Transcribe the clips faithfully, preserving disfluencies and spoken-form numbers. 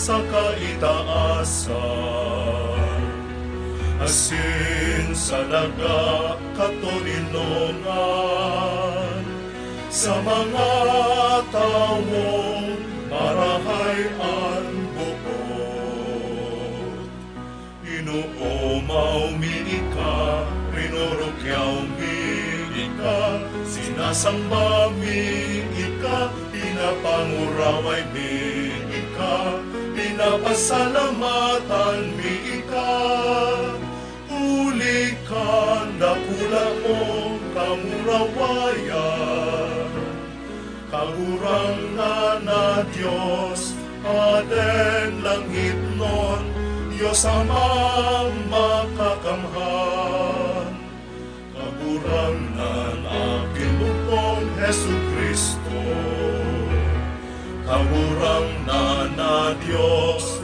sa kaitaasan, asin sa daga katoninongan, sa mga tawong marahay an boot. Inoomaw mi ika, rinurukyaw mi ika, sinasamba mi ika, pinapanguraway mi ika, pinapasalamatan mi ika, huli kan dakula mong kamurawayan. Kagurangnan na Dios, Aden langitnon, Dios Amang makakamhan. Kagurangnan aking bugtong Jesu-Cristo, Kagurangnan na Dios.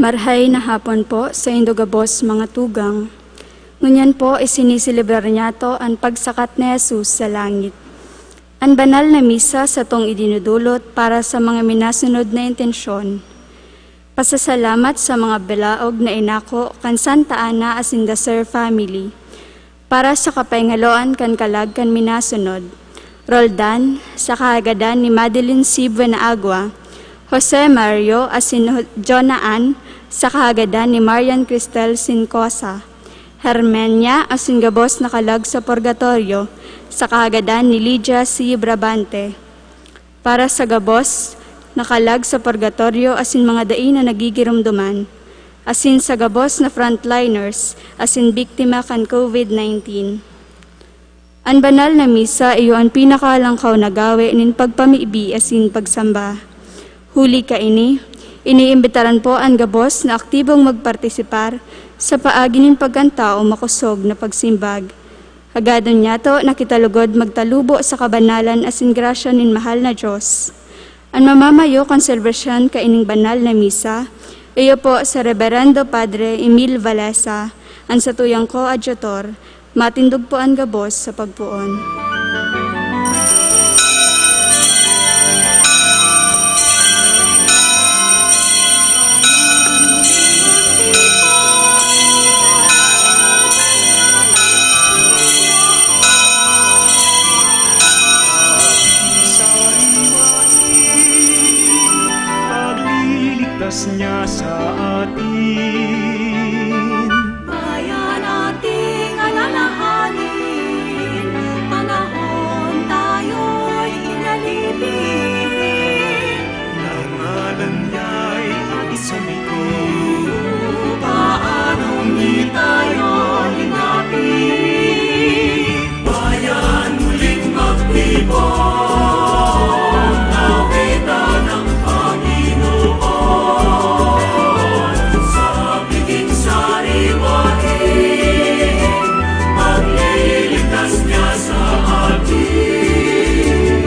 Marhay na hapon po saindo gabos, mga tugang. Ngunyan po, isiniselebrar niyato an pagsakat ni Jesus sa langit. An banal na misa satong idinudulot para sa mga minasunod na intensyon. Pasasalamat sa mga balaog na inako kan Santa Ana asin the Sir family. Para sa kapahingaloan kan kalag kan minasunod, Roldan, sa kahagadan ni Madeline C. Buenaagua, Jose Mario asin Ho-, Jonah Ann, sa kahagadan ni Marian Cristel Sincosa, Hermenia asin gabos na kalag sa purgatorio, sa kahagadan ni Lydia C. Brabante. Para sa gabos na kalag sa purgatorio asin mga dai na nagigiromdoman, asin sa gabos na frontliners asin biktima kan COVID nineteen. An banal na misa iyo an pinakalangkaw na gawe nin pagpamibi asin pagsamba. Huli kaini, iniimbitaran po an gabos na aktibong magpartisipar sa paagi nin pagkanta o makosog na pagsimbag. Hagadon niyato na kita lugod magtalubo sa kabanalan asin grasya nin mahal na Dios. An mamamayo kan selebrasyon kaining banal na misa, iyo po si Reberendo Padre Emil Valesa, an satuyang koadjutor. Matindog po an gabos sa pagpoon. Pagliligtas niya sa atin. Bayan nating alalahanin, panahon tayo'y inalipin. Ang ngalan niya'y Ate Sumiko. Paanong di tayo hinapin? Bayan muling magtipon, awitan ang Panginoon. Sa piging sariwain, magliligtas niya sa atin.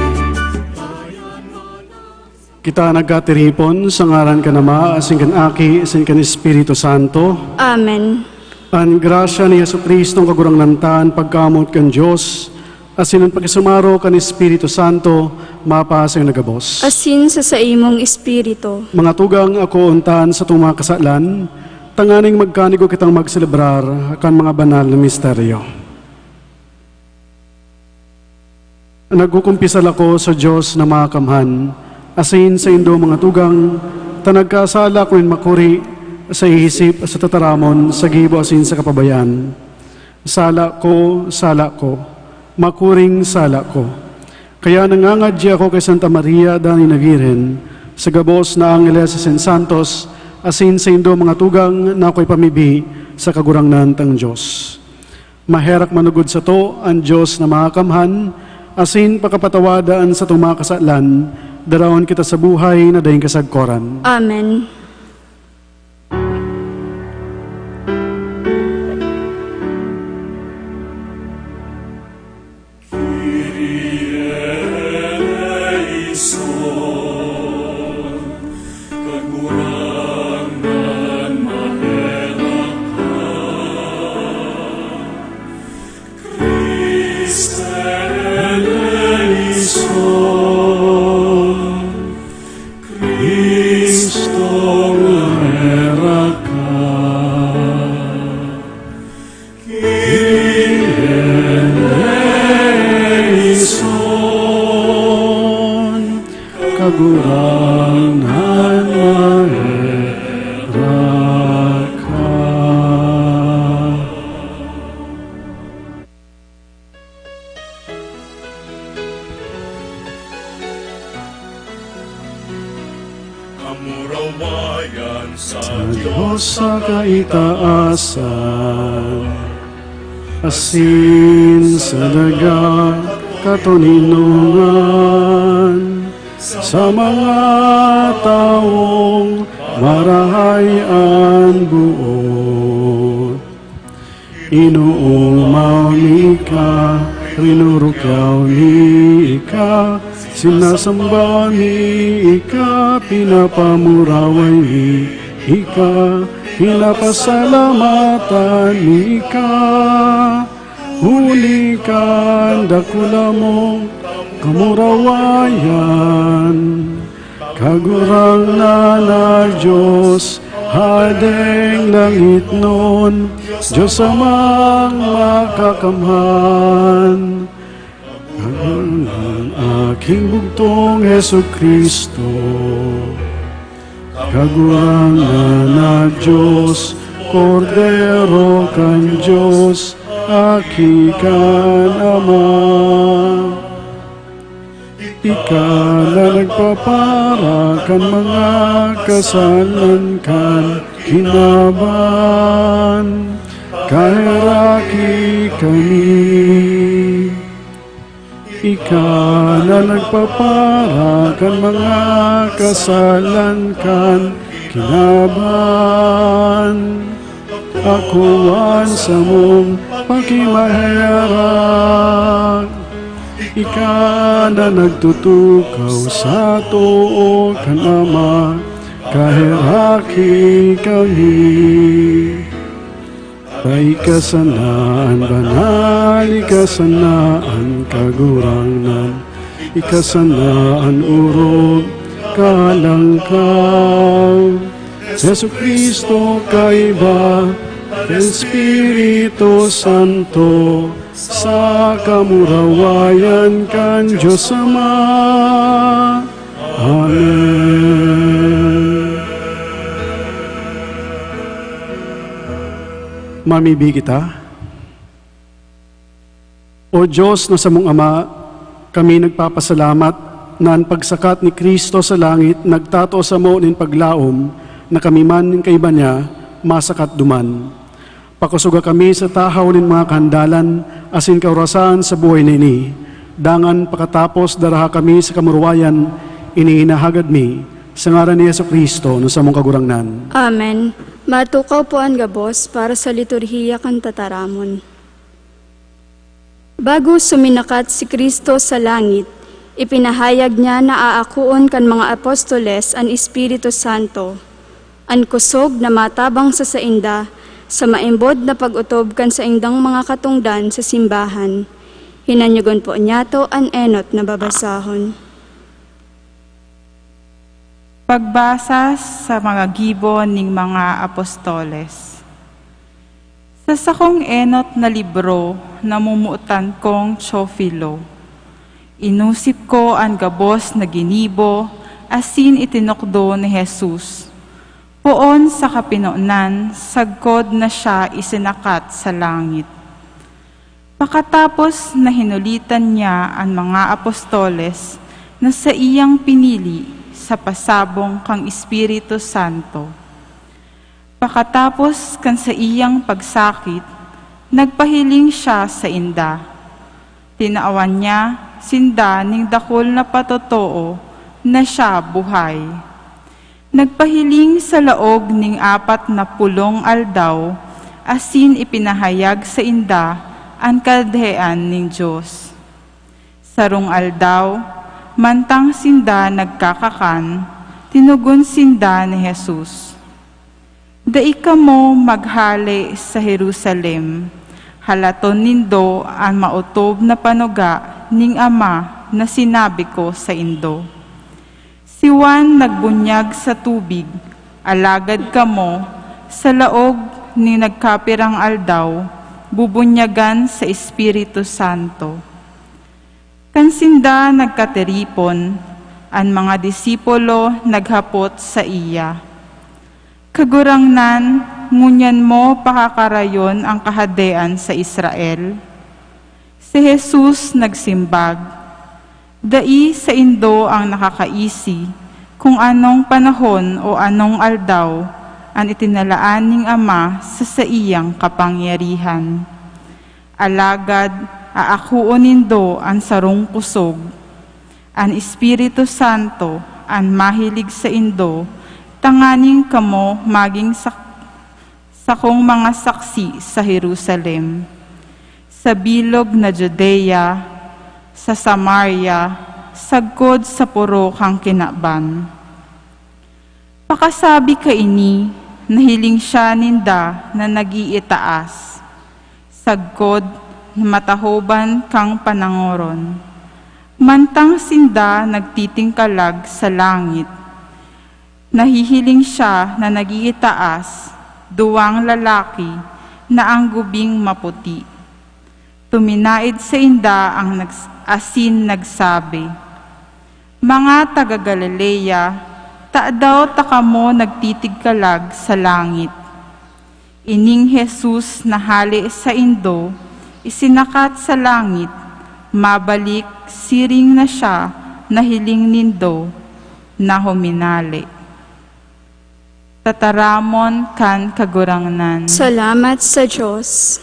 Kita nagkatiripon sa ngaran kan Ama, asin kan Aki, asin kan Espiritu Santo. Amen. An grasya ni Jesu-Cristo, an Kagurangnan ta, an pagkamoot kan Dios, asin an pakisumaro kan Espiritu Santo, mapasaindo gabos. Asin sa saimong espiritu. Mga tugang, akoon ta an satong mga kasalan, tanganing magkanigo kitang magselebrar kan mga banal na misteryo. Nagkukumpisal ako sa Dios na Makamhan, asin saindo, mga tugang, ta nagkasala ako nin makuri sa isip, sa tataramon, sa gibo, asin sa kapabayaan. Sala ko, sala ko, makuring sala ko. Kaya nangangadyi ako kay Santa Maria, danay na Birhen, sa gabos na angeles asin santos, asin saindo, mga tugang, na ako'y pamibi sa Kagurangnan tang Dios. Maherak manugod sato an Dios na Makamhan, asin pakapatawada an satong mga kasalan, daraon kita sa buhay na daing kasagkoran. Amen. Cristo, Cristo, herak ka. Kyrie eleison, Kagurangnan, maherak ka. Kamurawayan sa Sa Dios sa kaitaasan, asin sa daga katoninongan, sa mga tawong marahay an boot. Inoomaw mi ika, rinurukaw mi ika, sinasamba mi ika, pinapamuraway mi Ika, pinapasalamatan mi ka, huli kan dakula mong kamurawayan. Kagurangnan na Diyos, Hadeng langitnon, Diyos Amang makakamhan. Ang aking bugtong Jesu-Cristo, Kagurangnan na Diyos, Kordero kan Diyos, Aki kan Ama. Ika na nagpapara kan mga kasalan kan kinaban, kaheraki kami. Ika na nagpapara kan mga kasalan kan kinaban, akoan samong pakimaherak. Ika na nagtutukaw sa too kan Ama, kaheraki kami. Ika sana an banal, ika sana an kagurangnan, ika sana an orog, kalangkaw. Jesu-Cristo kaiba, Espiritu Santo, sa kamurawayan kan Diyos Ama. Amen. Mamibi kita. O Diyos na samong Ama, kami nagpapasalamat na an pagsakat ni Cristo sa langit nagtatao samo nin paglaom na kami man nin kaiba niya masakat duman. Pakosoga kami sa tahaw nin mga kahandalan asin kaorasan sa buhay na ini. Dangan pakatapos daraha kami sa kamurawayan, ini inahagad mi sa ngaran ni Jesu-Cristo na samong Kagurangnan. Amen. Matukaw po an gabos para sa liturhiya kan tataramon. Bago suminakat si Cristo sa langit, ipinahayag niya na aakoon kan mga apostoles an Espiritu Santo. An kosog na matabang sa sainda sa maimbod na pag-otob kan saindang mga katongdan sa simbahan. Hinanyogon po niyato an enot na babasahon. Pagbasa sa mga gibo ning mga apostoles. Sa sakong enot na libro, namumutan kong Teofilo, inusip ko an gabos na ginibo asin itinukdo ni Jesus, poon sa kapinonan, sagkod na siya isinakat sa langit. Pakatapos na hinulitan niya an mga apostoles na saiyang pinili sa pasabong kan Espiritu Santo. Pakatapos kan saiyang pagsakit, nagpahiling siya sainda. Tinawan niya sinda nin dakul na patotoo na siya buhay. Nagpahiling sa laog nin apat na pulong aldaw asin ipinahayag sainda an Kadahean nin Dios. Sarong aldaw, mantang sinda nagkakakan, tinugon sinda ni Jesus, "Dai kamo maghale sa Jerusalem. Halaton nindo an maotob na panuga nin Ama na sinabi ko saindo. Si Juan nagbunyag sa tubig, alagad kamo, sa laog nin nagkapirang aldaw, bubunyagan sa Espiritu Santo." Kan sinda nagkatiripon, an mga disipulo naghapot saiya, "Kagurangnan, ngunyan mo pakakarayon an kahadean sa Israel?" Si Jesus nagsimbag, "Dai saindo an nakakaisi kun anong panahon o anong aldaw an itinalaan nin Ama sa saiyang kapangyarihan. Alagad aakoon nindo an sarong kosog, an Espiritu Santo, an mahilig saindo, tanganing kamo magin sak-, sakong mga saksi sa Jerusalem, sa bilog na Judea, sa Samaria, sagkod sa poro kan kinaban." Pakasabi kaini, Nahiling siya ninda na nag-iitaas, sagkod na matahoban kan panangoron. Mantang sinda nagtitingkalag sa langit, nahihiling siya na nag-iitaas duwang lalaki na an gubing maputi. Tuminaed sainda ang nags-, asin nagsabi, "Mga taga Galilea, tadaw ta kamo nagtitigkalag sa langit? Ining Jesus na hale saindo, isinakat sa langit, mabalik siring na siya na hiling nindo na huminale." Tataramon kan Kagurangnan. Salamat sa Dios.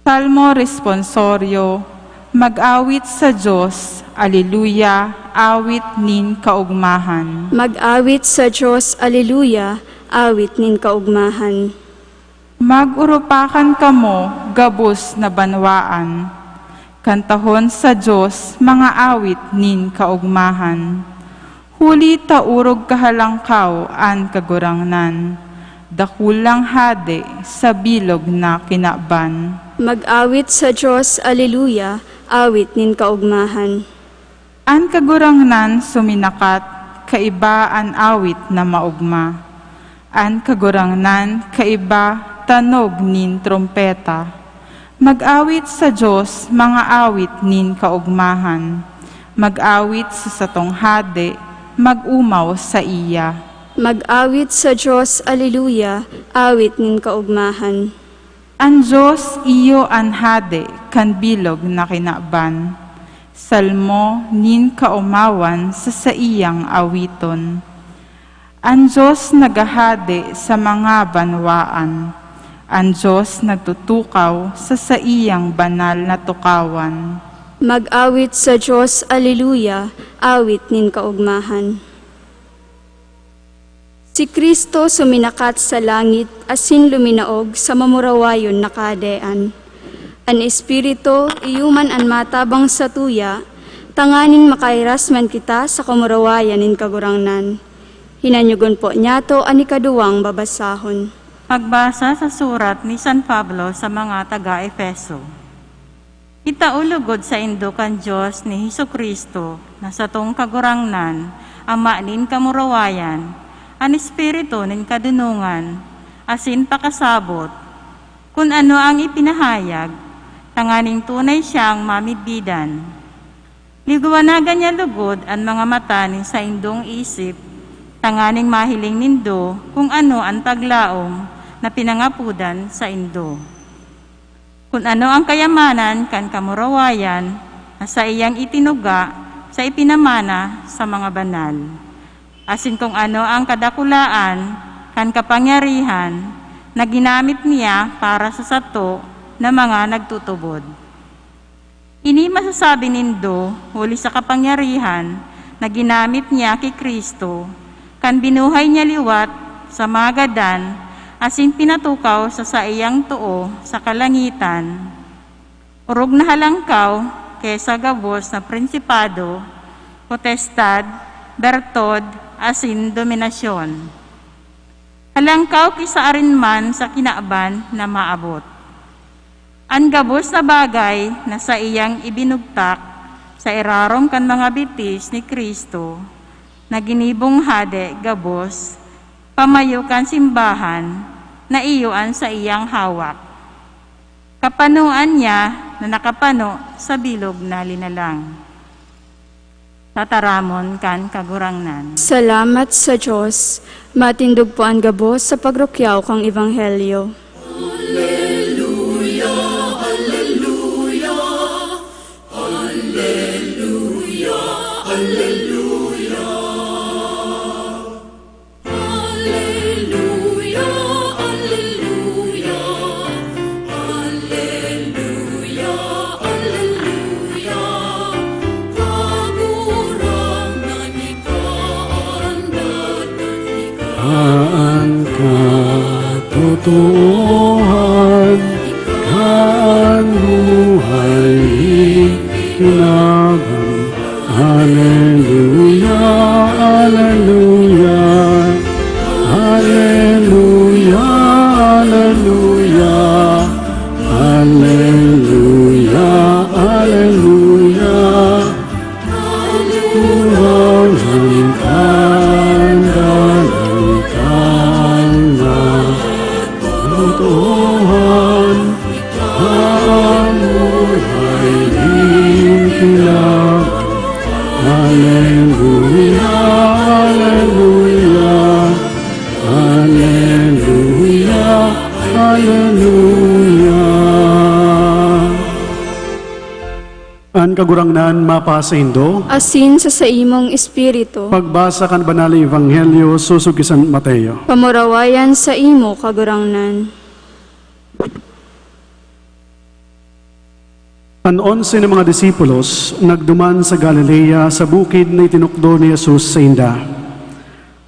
Salmo Responsorio. Mag-awit sa Dios, Aleluya, awit nin kaogmahan. Mag-awit sa Dios, Aleluya, awit nin kaogmahan. Mag-urupakan kamo, gabos na banwaan. Kantahon sa Dios mga awit nin kaogmahan. Huli ta orog kahalangkaw an Kagurangnan, dakulang hade sa bilog na kinaban. Mag-awit sa Dios, Aleluya, awit nin kaogmahan. An Kagurangnan suminakat, kaiba an awit na maogma. An Kagurangnan kaiba tanog nin trompeta. Mag-awit sa Dios mga awit nin kaogmahan. Mag-awit sa satong Hade, mag-omaw saiya. Mag-awit sa Dios, Aleluya, awit nin kaogmahan. An Dios iyo an Hade kan bilog na kinaban. Salmo nin kaomawan sa saiyang awiton. An Dios naghahade sa mga banwaan. An Dios nagtutukaw sa saiyang banal na tukawan. Mag-awit sa Dios, Aleluya, awit nin kaogmahan. Si Cristo suminakat sa langit asin luminaog sa mamurawayon na Kahadean. An Espiritu, iyo man an matabang satuya, tanganing makairas man kita sa kamurawayan nin Kagurangnan. Hinanyogon po niyato an ikaduwang babasahon. Pagbasa sa surat ni San Pablo sa mga taga-Efeso. Itao logod saindo kan Dios ni Jesu-Cristo, na satong Kagurangnan, Ama nin kamurawayan, an Espiritu nin kadonongan, asin pakasabot, kun ano ang ipinahayag, tanganing tunay siyang mamidbidan. Liwanagan niya logod an mga mata nin saindong isip, tanganing mahiling nindo kun ano an paglaom na pinangapodan saindo. Kun ano an kayamanan kan kamurawayan na saiyang itinuga sa ipinamana sa mga banal, asin kun ano an kadakulaan kan kapangyarihan na ginamit niya para sa sato na mga nagtutubod. Ini masasabi nindo huli sa kapangyarihan na ginamit niya ki Cristo, kan binuhay niya liwat sa mga gadan asin pinatukaw sa saiyang too sa kalangitan, orog na halangkaw ki sa gabos na prinsipado, potestad, bertod, asin dominasyon. Halangkaw ki sa arin man sa kinaban na maabot. An gabos na bagay na saiyang ibinugtak sa irarom kan mga bitis ni Cristo, na ginibong hade gabos, pamayo kan simbahan na iyo an saiyang hawak. Kapanoan niya na nakapano sa bilog na linalang. Tataramon kan Kagurangnan. Salamat sa Dios. Matindog po an gabos sa pagrukyaw kan Ebanghelyo. Aleluya, aleluya, aleluya, aleluya. Kagurangnan, ika an datang, ika an katotoohan, ika an buhay, kinaban. Aleluya, aleluya, aleluya. Kagurangnan mapasaindo. Asin sa saimong espiritu. Pagbasa kan Banal na Ebanghelyo sosog ki San Mateo. Pamurawayan sa imo, Kagurangnan. An onse na mga disipulos nagduman sa Galilea, sa bukid na itinukdo ni Jesus sainda.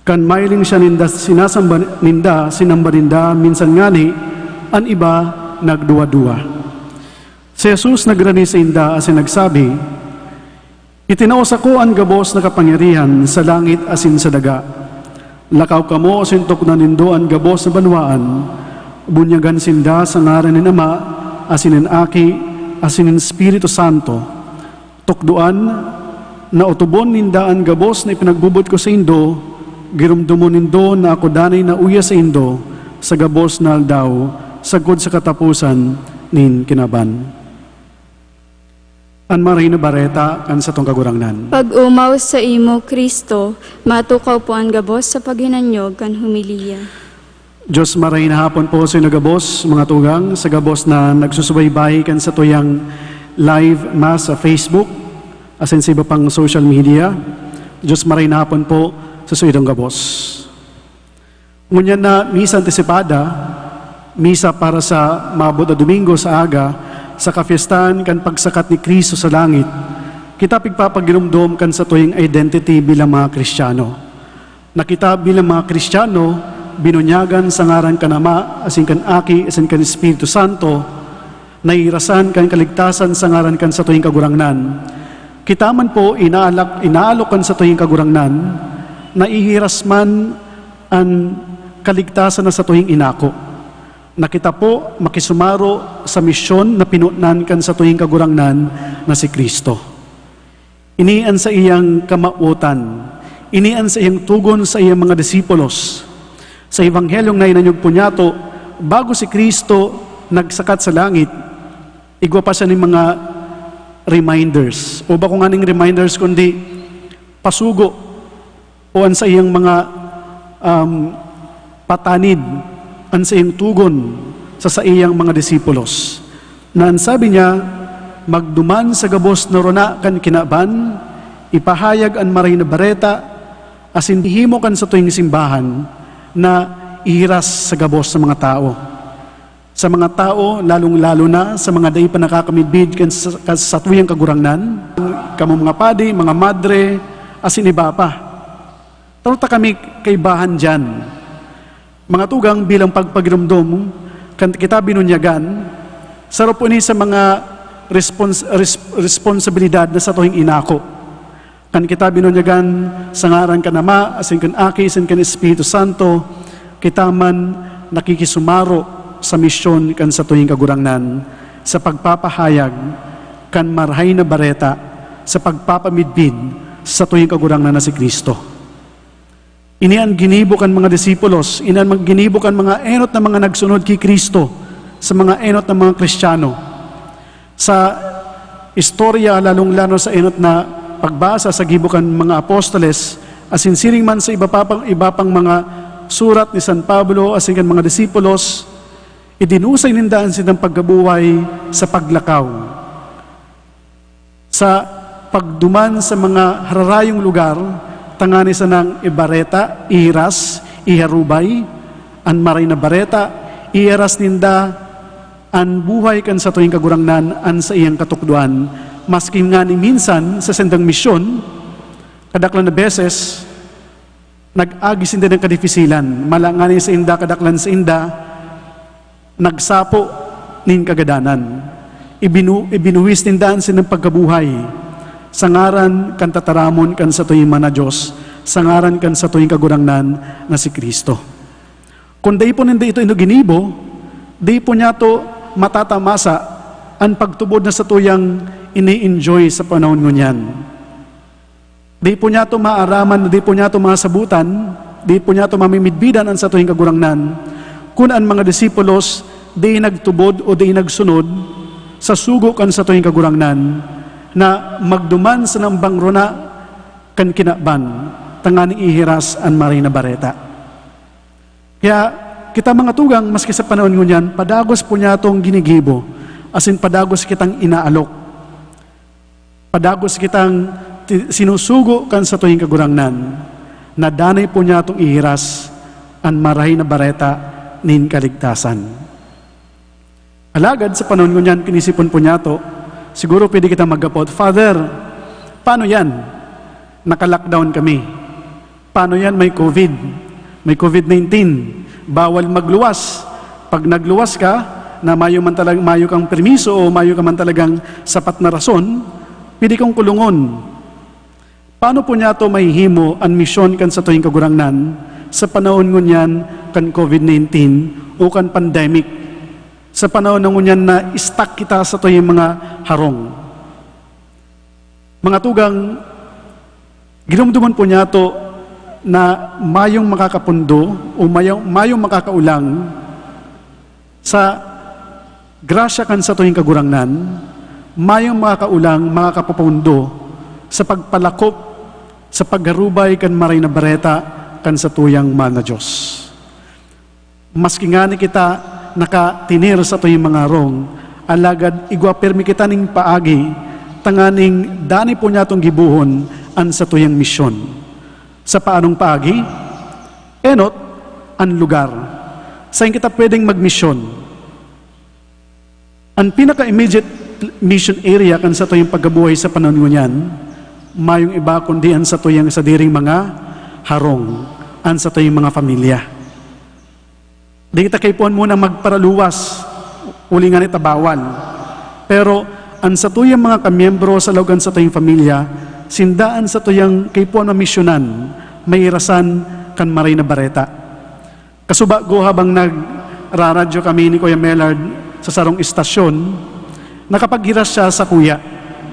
Kan mahiling siya ninda sinasamba ninda, sinamba ninda, minsan ngani an iba nagduwa-duwa. Si Jesus nagrani sainda asin nagsabi, "Itinao sako an gabos na kapangyarihan sa langit asin sa daga. Lakaw kamo asin tukdoan nindo an gabos na banwaan. Bunyagan sinda sa ngaran nin Ama, asin nin Aki, asin nin Espiritu Santo. Tukdoan na otobon ninda an gabos na ipinagboboot ko saindo, giromdomon nindo na ako danay na uya saindo sa gabos na aldaw, sagkod sa kataposan nin kinaban." An Marahay na Bareta kan satong Kagurangnan. Pag-omaw saimo, Cristo, matukaw po an gabos sa paghinanyog kan homilya. Diyos, marahay na hapon po sa inyo gabos, mga tugang, sa gabos na nagsusubaybay kan satuyang live mass sa Facebook, asin sa iba pang social media. Diyos, marahay na hapon po sa saindong gabos. Ngunyan na misa antisipada, misa para sa maabot na Domingo sa aga, sa kapyestahan kan pagsakat ni Cristo sa langit, kita pigpapagiromdom kan satuyang identity bilang mga Kristiyano. Na kita bilang mga Kristiyano, binunyagan sa ngaran kan Ama, asin kan Aki, asin kan Espiritu Santo, nahihirasan kan kaligtasan sa ngaran kan satuyang Kagurangnan. Kita man po inaalak, inaalok kan satuyang Kagurangnan, nahihiras man an kaligtasan na satuyang inako. Na kita po makisumaro sa misyon na pinonan kan satuyang Kagurangnan na si Cristo. Ini an saiyang kamawotan. Ini an saiyang togon sa iyang mga disipulos. Sa Ebanghelyong nahinanyog po niyato, bago si Cristo nagsakat sa langit, igwa pa siya nin mga reminders. O bako nganing reminders, kundi pasugo o an saiyang mga, um, patanid, an saiyang togon sa saiyang mga disipulos, na an sabi niya, "Magduman sa gabos na rona kan kinaban, ipahayag an Marahay na Bareta, asin ihimo kan satuyang simbahan na ihiras sa gabos na mga tawo." Sa mga tawo, lalong-lalo na sa mga dai pa nakakamidbid kan sa, kan satuyang Kagurangnan, kamo mga padi, mga madre, asin iba pa. Tano ta kami kaibahan diyan. Mga tugang, bilang pagpagiromdom, kan kita binunyagan, saro po ini sa mga respons-, res-, responsabilidad na satuyang inako. Kan kita binunyagan sa ngaran kan Ama, asin kan Aki, asin kan Espiritu Santo, kita man nakikisumaro sa misyon kan satuyang Kagurangnan, sa pagpapahayag kan Marahay na Bareta, sa pagpapamidbid sa satuyang Kagurangnan na si Cristo. Ini an ginibo kan mga disipulos, ini an mga ginibo kan mga enot na mga nagsunod ki Cristo, sa mga enot na mga Kristiyano. Sa istorya, lalong-lalo sa enot na pagbasa sa gibo kan mga apostoles, asin siring man sa iba pa pang, iba pang mga surat ni San Pablo asin kan mga disipulos, idinusay ninda an sindang pagkabuhay sa paglakaw. Sa pagduman sa mga hararayong lugar, tangani sanang ibareta, ihiras, iharubay an Marahay na Bareta, ihiras ninda an buhay kan satuyang Kagurangnan, an saiyang katukdoan, maski ngani minsan sa saindang misyon, kadaklan na beses, nag-agi sinda nin kadifisilan, malangan sainda, kadaklan sainda, nagsapo nin kagadanan. Ibinu-, ibinuhis ninda an saindang pagkabuhay sa ngaran kan tataramon kan satuyang Mana Dios, sa ngaran kan satuyang Kagurangnan na si Cristo. Kun dai po ninda ito, ito ginibo, dai po niyato matatamasa an pagtubod na satuyang ini-enjoy sa panahon ngunyan. Di po niyato maaraman, di po niyato masabutan, di po niyato mamimidbidan an satuyang Kagurangnan, kun an mga disipulos di nagtubod o di nagsunod sa sugo kan satuyang Kagurangnan na magduman sa nambang rona kan kinaban, tangani ihiras an Marahay na Bareta. Kaya kita, mga tugang, maski sa panahon ngunyan, padagos po niyatong ginigibo, asin padagos kitang inaalok. Padagos kitang ti-, sinusugo kan satuyang Kagurangnan, na danay po niyatong ihiras an Marahay na Bareta nin kaligtasan. Alagad sa panahon ngunyan, kinisipon po niyato, siguro pwede kitang maghapot, "Father, paano yan? Naka-lockdown kami. Paano yan? May COVID. May COVID nineteen. Bawal magluwas. Pag nagluwas ka, na mayo man talag-, mayo kang permiso o mayo ka man talagang sapat na rason, pwede kang kulungon." Paano po niyato mahihimo an misyon kan satuyang Kagurangnan sa panahon ngunyan kan COVID nineteen o kan pandemic, sa panahon na ngunyan na stuck kita sa satuyang mga harong? Mga tugang, giromdomon po niyato na mayong makakapundo o mayong, mayong makakaulang sa grasya kan satuyang Kagurangnan, mayong makakaulang, makakapupundo sa pagpalakop, sa paggarubay kan Marahay na Bareta kan satuyang Mahal na Diyos. Maski ngani kita nakatener satuyang mga harong, alagad igwa pirmi kita nin paagi, tanganing danay po niyatong gibohon an satuyang misyon. Sa paanong paagi? Enot, an lugar. Saen kita pwedeng magmisyon? An pinaka-immediate mission area kan satuyang pagkabuhay sa panahon ngunyan, mayong iba kundi an satuyang sadiring mga harong, an satuyang mga pamilya. Di kita kaipuhan munang magparaluwas, huli ngani ta bawal. Pero an satuyang mga kamiyembro sa laog kan satuyang pamilya, sinda an satuyang kaipuhan mamisyonan, mairasan kan Marahay na Bareta. Kasubago, habang nagraradyo kami ni Kuya Melard sa sarong istasyon, nakapaghiras siya sakuya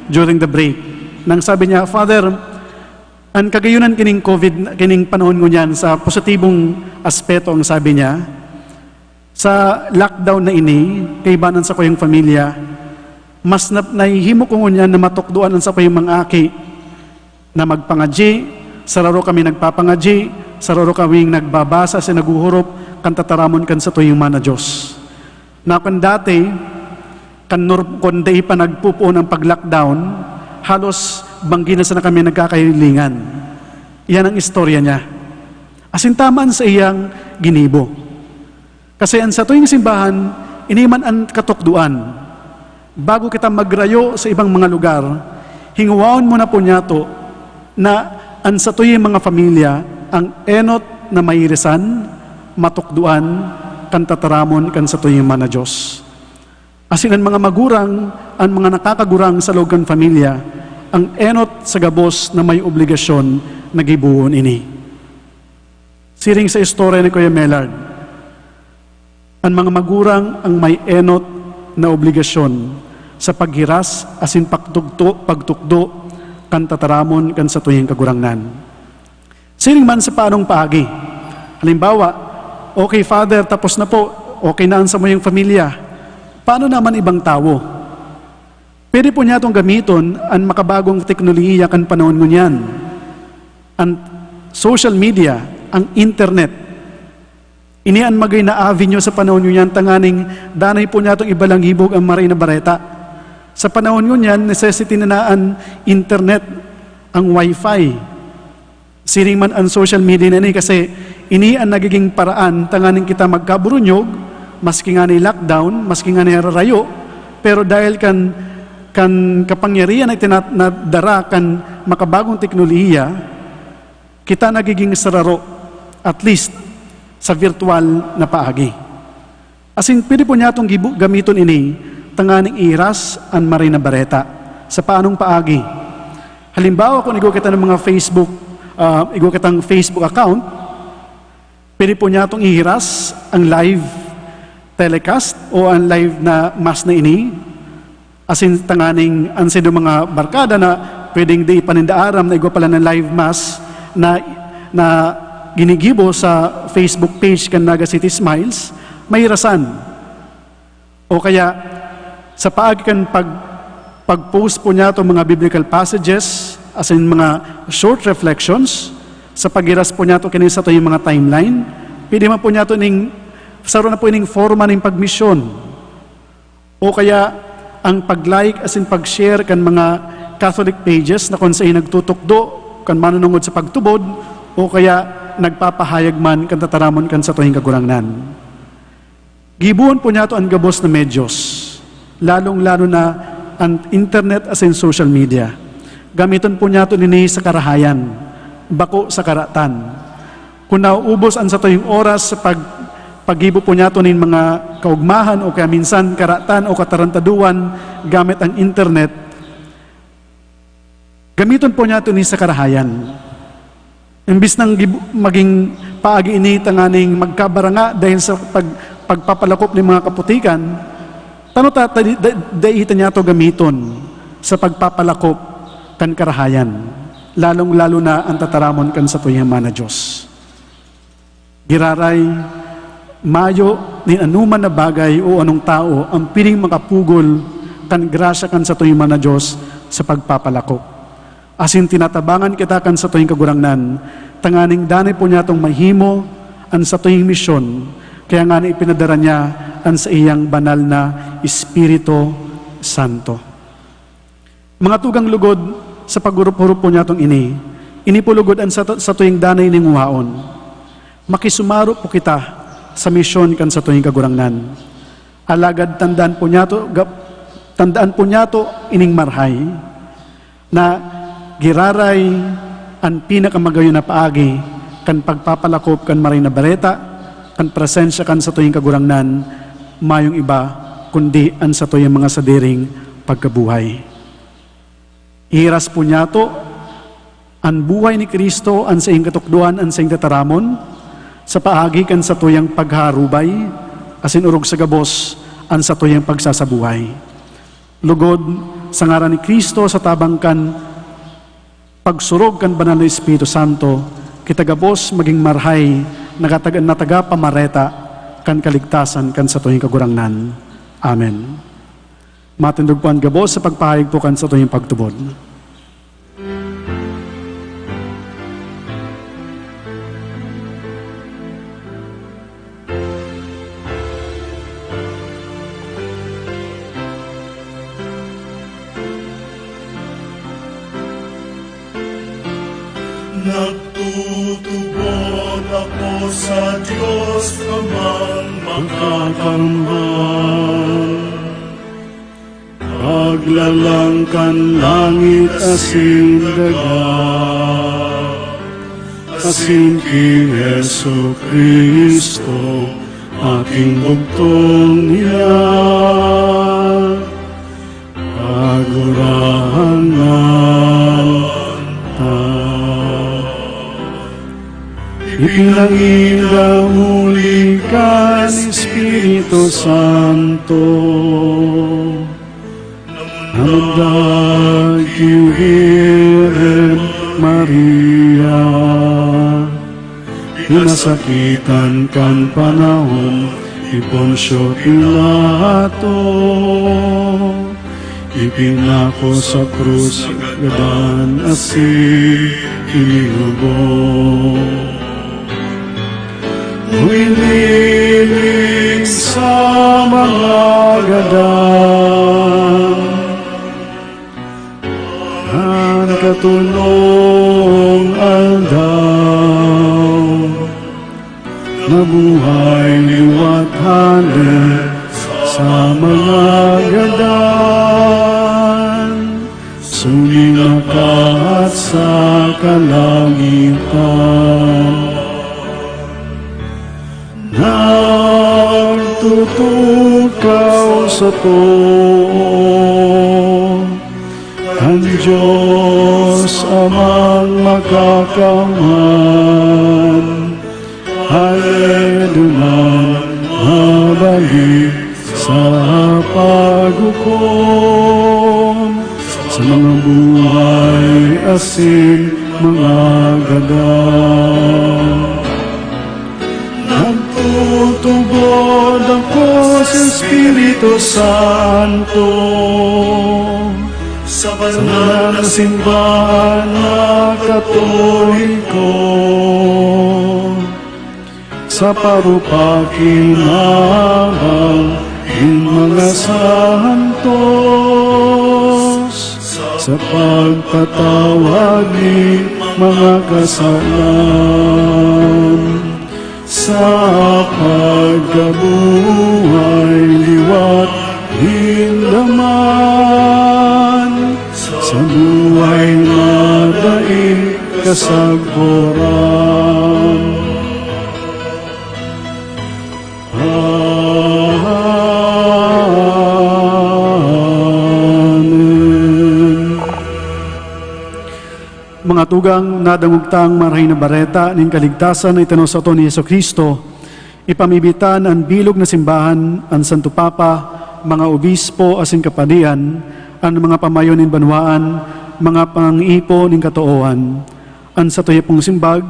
during the break. Nang sabi niya, "Father, an kagayonan kining COVID, kining panahon ngunyan sa positibong aspeto," ang sabi niya, "sa lockdown na ini, kaibanan sa kuyang pamilya, mas na-, nahihimo ko ngunyan na matukdoan an sakuyang mga aki na magpangadyi, sararo kami nagpapangadyi, sararo kaming nagbabasa asin naghuhurop kan tataramon kan satuyang Mahal na Diyos. Na kan dati, kan nor-, kun dai pa nagpopoon ang pag-lockdown, halos banggi na sana kami nagkakahilingan." Iyan ang istorya niya. Asin tama an saiyang ginibo. Kasi an satuyang simbahan, ini man an katukdoan. Bago kita magrayo sa ibang mga lugar, hingowahon mo na po niyato na an satuyang mga pamilya ang enot na mairisan, matukdoan, kan tataramon kan satuyang Mahal na Diyos. Asin an mga magurang, an mga nakakagurang sa laog kan pamilya, ang enot sa gabos na may obligasyon na gibohon ini. Siring sa istorya ni Kuya Melard, an mga magurang ang may enot na obligasyon sa paghiras asin pagtugto-, pagtukdo kan tataramon kan satuyang Kagurangnan. Siring man sa paanong paagi. Halimbawa, "Okay, Father, tapos na po. Okay na an samuyang pamilya. Paano naman ibang tawo?" Pwede po niyatong gamiton an makabagong teknolohiya kan panahon ngunyan. An social media, ang internet. Ini an magay na avenue sa panahon ngunyan tanganing danay po niyatong ibalangibog an Marahay na Bareta. Sa panahon ngunyan, necessity na na an internet, ang wifi. Siring man an social media na ini, kasi ini an nagiging paraan tanganing kita magkaburunyog, maski ngani lockdown, maski ngani nararayo, pero dahil kan, kan kapangyarihan na itinat-, na dara kan makabagong teknolohiya, kita nagiging sararo, at least sa virtual na paagi. Asin pwede po niyatong gibu-, gamiton ini tanganing ihiras an Marahay na Bareta. Sa paanong paagi? Halimbawa, kung igwa kita ng mga Facebook, ah, igwa kitang Facebook account, pwede po niyatong ihiras ang live telecast o ang live na mass na ini. Asin tanganing an saindo mga barkada na pwedeng di pa ninda aram na igwa pala na live mass na, na ginigibo sa Facebook page kan Naga City Smiles, mahirasan. O kaya, sa paagi kan pag-, pag-post po niyato mga biblical passages, asin mga short reflections, sa paghiras po niyato kini satuyang mga timeline, pwede man po niyato ning, saro na po ining forma ning pagmisyon. O kaya, ang pag-like asin pag-share kan mga Catholic pages na kun saen nagtutukdo kan manunungod sa pagtubod o kaya nagpapahayag man kan tataramon kan satuyang Kagurangnan. Gibohon po niyato an gabos na medyos, lalong-lalo na an internet asin social media. Gamiton po niyato nini sa karahayan, bako sa karatan. Kun nauubos an satuyang oras sa pag-, paggibo po niyato nin mga kaugmahan o kaya minsan karatan o katarantaduan gamit ang internet, gamiton po niyato ini sa karahayan. Imbis nang gib-, maging paagi ini tanganing magkabaranga dahil sa pag-, pagpapalakop nin mga kaputikan, tano ta, ta, da-, dai ta niyato gamiton sa pagpapalakop kan karahayan, lalong-lalo na an tataramon kan satuyang mana Dios. Giraray, mayo nin anoman na bagay o anong tawo ang piling makapugol kan grasya kan satuyang mana Dios sa pagpapalakop. Asin tinatabangan kita kan satuyang Kagurangnan, tanganing danay po niyatong mahimo an satuyang misyon, kaya ngani ipinadara niya an saiyang banal na Espiritu Santo. Mga tugang lugod, sa paghurup-hurup po niyatong ini, ini po lugod an sato-, satuyang danay nin nguhaon. Makisumaro po kita sa misyon kan satuyang Kagurangnan. Alagad tandaan po niyato, ga-, tandaan po niyato ining marhay, na giraray an pinakamagayon na paagi kan pagpapalakop kan Maray na Bareta, kan presensya kan satuyang Kagurangnan, mayong iba kundi an satuyang mga sadiring pagkabuhay. Ihiras po niyato an buhay ni Cristo, an saiyang katukdoan, an saiyang tataramon, sa paagi kan satuyang pagharubay, asin orog sa gabos an satuyang pagsasabuhay. Lugod, sa ngaran ni Cristo, sa tabang kan pagsurog kan Banal na Espiritu Santo, kita gabos magin marhay na katag-, na tagapamareta kan kaligtasan kan satuyang Kagurangnan. Amen. Matindog po an gabos sa pagpahayag po kan satuyang pagtubod. Nagtutubod ako sa Diyos Amang Makakamhan, Paglalang kan langit asin daga, asin ki Jesu-Cristo, aking bugtong niya, Kagurangnan ta. Ipinangina huli kan Espiritu Santo, namundag ki Virgen Maria, pinasakitan kan panahon ni Poncio Pilato, ipinako sa krus sa gadan asin inilubong. Humiling sa mga gadan, an katulong aldaw, nabuhay liwat hale sa mga gadan, sumina pa sa kalangitan. Nagtutukaw sa too kan Diyos Amang Makakamhan, hale duman mabalik sa paghukom sa mga buhay asin mga gadan. Nagtutubod ako sa Espiritu Santo, sa banal na simbahan na Katoliko, sa parupakinabang nin mga santos, sa pagpatawad nin mga kasalan, sa pagkabuhay liwat nin laman, sa buhay na daing kasagkoran. Amen. Mga tugang, nadangog ta an Marahay na Bareta nin kaligtasan na itao sato ni Jesu-Cristo. Ipamibi ta an bilog na simbahan, an Santo Papa, mga obispo asin kapadian, an mga pamayo nin banwaan, mga pangipo nin katoohan. An satuya pong simbag,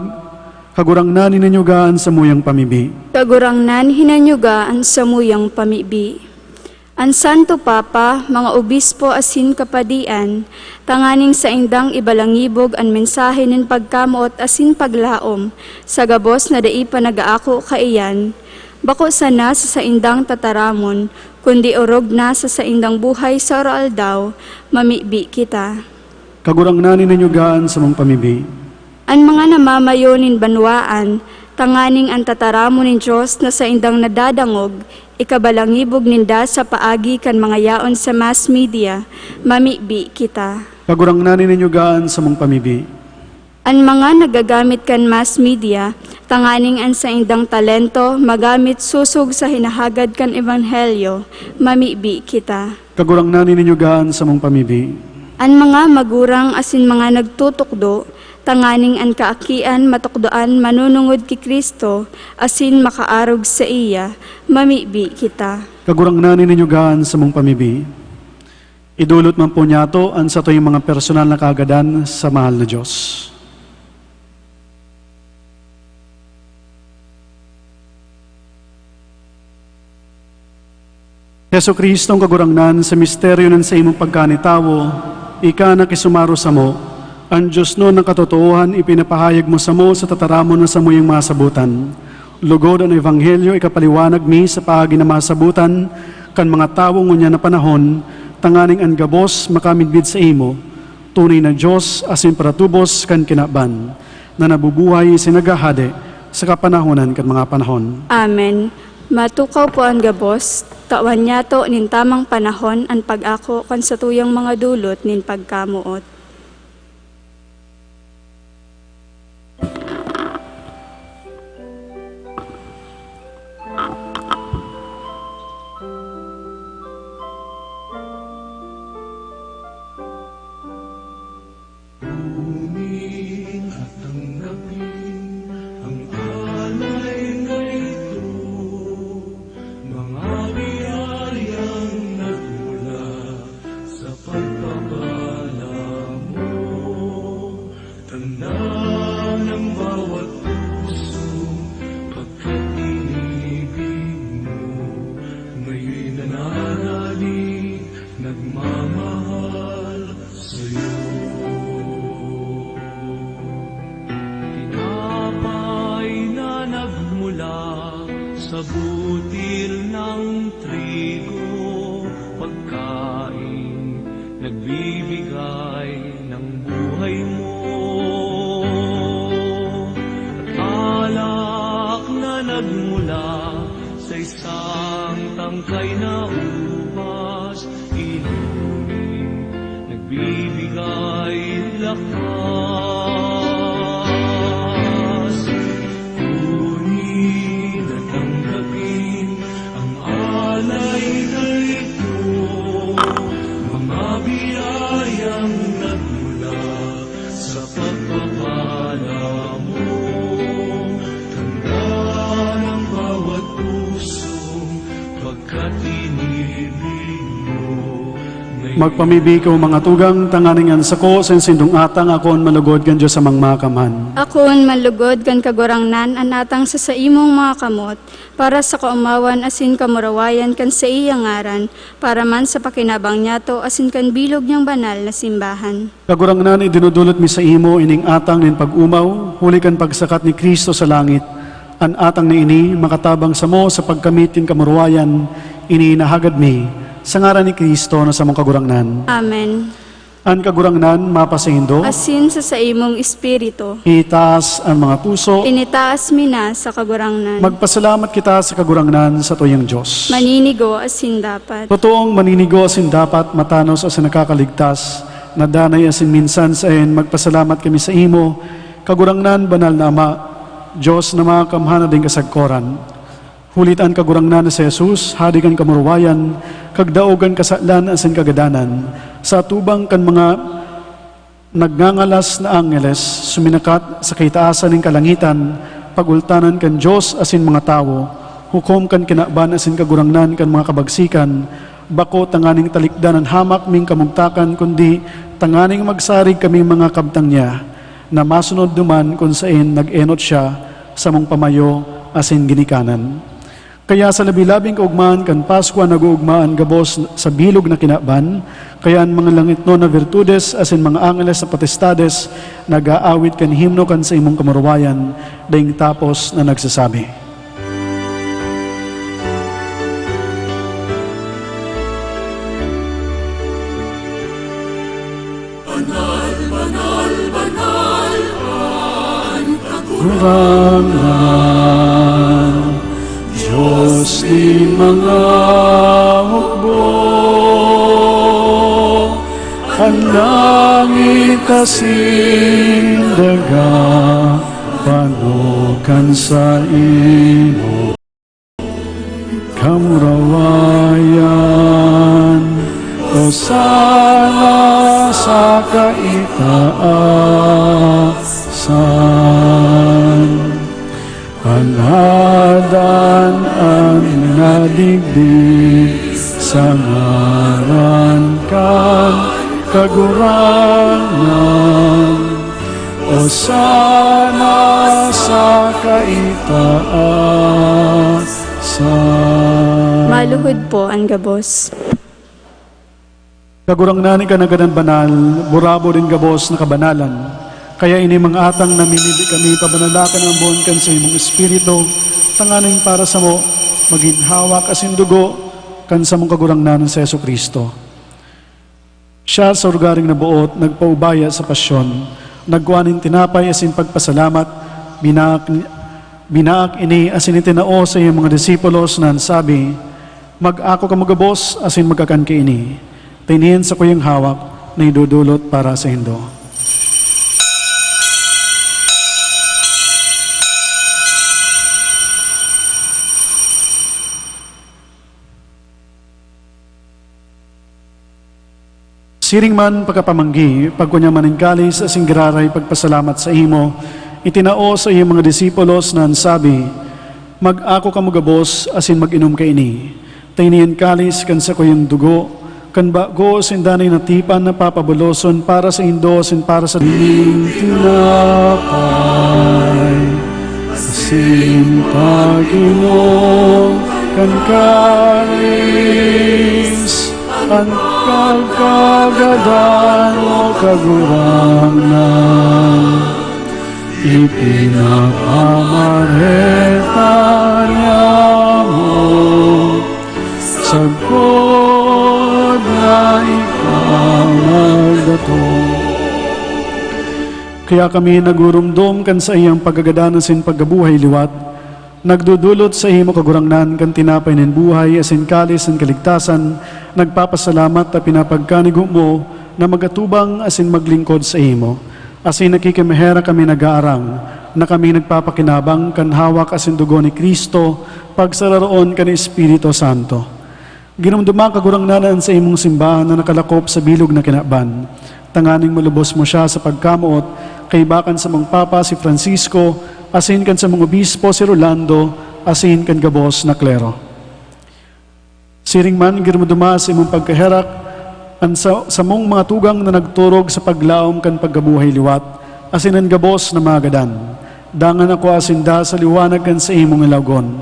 Kagurangnan, hinanyuga an samuyang pamibi. Kagurangnan, hinanyuga an samuyang pamibi. An Santo Papa, mga obispo asin kapadian, tanganing saindang ibalangibog an mensahe nin pagkamoot asin paglaom, sa gabos na dai pa nag-aako kaiyan, bako sana sa saindang tataramon, kundi orog na sa saindang buhay sa aroaldaw, mamibi kita. Kagurangnan, hinanyuga an samong pamibi. An mga namamayo nin banwaan, tanganing an tataramon nin Dios na saindang nadadangog, ikabalangibog ninda sa paagi kan mga yaon sa mass media, mamibi kita. Kagurangnan, hinanyuga an samong pamibi. An mga nagagamit kan mass media, tanganing an saindang talento magamit sosog sa hinahagad kan ebanghelyo, mamibi kita. Kagurangnan, hinanyuga an samong pamibi. An mga magurang asin mga nagtutukdo, tanganing an kaakian matukdoan manunungod ki Cristo asin makaarog saiya, mamibi kita. Kagurangnan, hinanyuga an samong pamibi. Idolot man po niyato an satuyang mga personal na kaagadan sa mahal na Dios. Jesu-Cristo, an Kagurangnan, sa misteryo nin saimong pagkanitawo, ika nakisumaro samo. An diosnon na katotoohan ipinapahayag mo samo sa tataramon na samuyang masabotan. Logod an ebanghelyo ikapaliwanag mi sa paagi na masabotan kan mga tawo ngunyan na panahon, tanganing an gabos makamidbid saimo, tunay na Dios asin paratubos kan kinaban, na nabubuhay asin naghahade sa kapanahonan kan mga panahon. Amen. Matukaw po an gabos, tawan niyato nin tamang panahon an pag-ako kan satuyang mga dolot nin pagkamoot. Kunin at tanggapin ang alay na ito, mga biyayang nagmula sa pagpapala mo. Tanda ng bawat puso, pagkat inibig mo, ngayon nananalig, nagmamahal sa'yo. Tinapay na nagmula sa butil ng trigo, pagkain nagbibigay ng buhay mo. At alak na nagmula sa isang tangkay na ubas, inumin, nagbibigay lakas. Kunin at tanggapin ang alay na ito, mga biyayang nagmula sa pagpapala mo. Tanda ng bawat puso, pagkat inibig mo. Magpamibi kamo, mga tugang, tanganing an sako sa sindong atang akoon manlugod kan Dios Amang Makamhan. Akoon manlugod kan Kagurangnan an atang sa saimong mga kamot, para sa kaomawan asin kamurawayan kan saiyang ngaran, para man sa pakinabang niyato asin kan bilog niyang banal na simbahan. Kagurangnan, idinodolot mi saimo ining atang nin pag-omaw, huli kan pagsakat ni Cristo sa langit. An atang na ini makatabang samo sa pagkamit nin kamurawayan, ini hinahagad mi sa ngaran ni Cristo na samong Kagurangnan. Amen. An Kagurangnan mapasaindo. Asin sa saimong espiritu. Itaas an mga puso. Initaas mi na sa Kagurangnan. Magpasalamat kita sa Kagurangnan, satuyang Dios. Maninigo asin dapat. Totoong maninigo asin dapat, matanos asin nakakaligtas, na danay asin minsan saen magpasalamat kami saimo, Kagurangnan, banal na Ama, Dios na makakamhan na daing kasagkoran. Huli ta an Kagurangnan na si Jesus, Hade kan kamurawayan, kag daog kan kasalan asin kagadanan, sa atubang kan mga nagngangalas na angheles, suminakat sa kaitaasan nin kalangitan, pagultanan kan Dios asin mga tawo, hukom kan kinaban asin kagurangnan kan mga kabagsikan, bako tanganing talikdan an hamak ming kamugtakan, kundi tanganing magsarig kaming mga kabtang niya, na masunod duman kun saen nag-enot siya samong pamayo asin ginikanan. Kaya sa labi-labing kaogmahan kan Paskwa, nag-oogma an gabos sa bilog na kinaban, kaya an mga langitnon na virtudes asin mga angeles na potestades nag-aawit kan himno kan saimong kamurawayan, daing tapos na nagsasabi, "Banal, banal, banal an Kagurangnan, Dios nin mga hukbo. An langit asin daga pano kan saimo kamurawayan. Hosana sa kaitaasan. Panadan an nadigdi sa ngaran kan Kagurangnan. Hosana sa kaitaasan." Maluhod po an gabos. Kagurangnan, ika na gadan banal, burabod nin gabos na kabanalan. Kaya ini mga atang namimibi kami, pabanalakan ang buon kan saimong Espiritu, tanganing para samo magin hawak asin dugo kan samong Kagurangnan na si Jesu-Cristo. Siya, sa ogaring naboot, nagpaubaya sa pasyon, nagkua nin tinapay asin pagpasalamat, binaak, binaak ini asin itinao sa iyang mga disipulos na nagsabi, "Mag-ako kamo gabos asin magkakan kaini. Ta ini an sakuyang hawak na idodolot para saindo." Siring man, pagkapamanggi, pagkua niya man nin kalis asin giraray pagpasalamat saimo, itinao sa iyang mga disipulos na nagsabi, "Mag-ako kamo gabos asin mag-inom kaini. Ta ini an kalis kan sakuyang dugo, kan bago asin danay na tipan na papabuloson para saindo asin para sa" Nin tinapay asin pag-inom kan kalis, an kagagadan mo, Kagurangnan, ipinapamareta niamo sagkod na ika magdatong. Kaya kami nagurumdom kan saiyang pagkagadan asin pagkabuhay liwat, nagdodolot saimo, Kagurangnan, kan tinapay nin buhay asin kalis nin kaligtasan, nagpapasalamat ta pinapagkanigo mo na mag-atubang asin maglingkod saimo. Asin nakikimaherak kami nag-aarang na kami nagpapakinabang kan hawak asin dugo ni Cristo, pagsararoon kan Espiritu Santo. Giromdoma, Kagurangnan, an saimong simbahan na nakalakop sa bilog na kinaban, tanganing malubos mo siya sa pagkamoot, kaiba kan samong Papa, si Francisco, asin kan samong Obispo, si Rolando, asin kan gabos na klero. Siring man, giromdoma sa imong pagkaherak an sa-, samong mga tugang na nagturog sa paglaom kan pagkabuhay liwat, asin an gabos na mga gadan. Dangan akua sinda sa liwanag kan saimong ilawgon.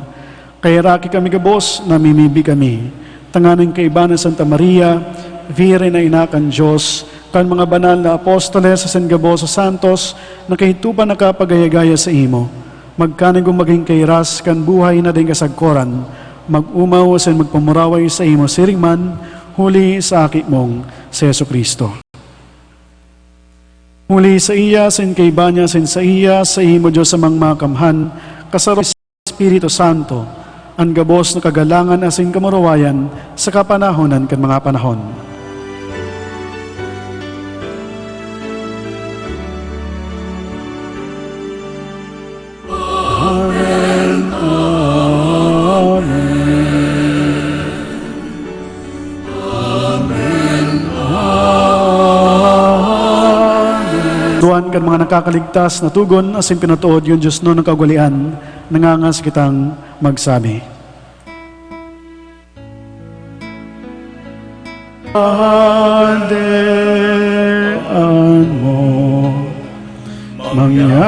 Kaheraki kami gabos, namimibi kami, tanganing kaiba ni Santa Maria, Birhen na Ina kan Dios, kan mga banal na apostoles asin gabos na santos na kaidto pa nakapagaya-gaya saimo, magkanigo magin kairas kan buhay na daing kasagkoran, mag-omaw asin magpamuraway saimo siring man, huli sa Aki mong si Jesu-Cristo. Huli saiya, asin kaiba niya, asin saiya, saimo, Dios Amang Makamhan, kasaro sa Espiritu Santo, an gabos na kagalangan asin kamurawayan sa kapanahonan kan mga panahon. Amen. Amen. Amen. Duan kan mga nakakaligtas na tugon asin pinatuod yung Dios no nagkaugalian, nangangas kitang magsabi. Hadean mo, mangya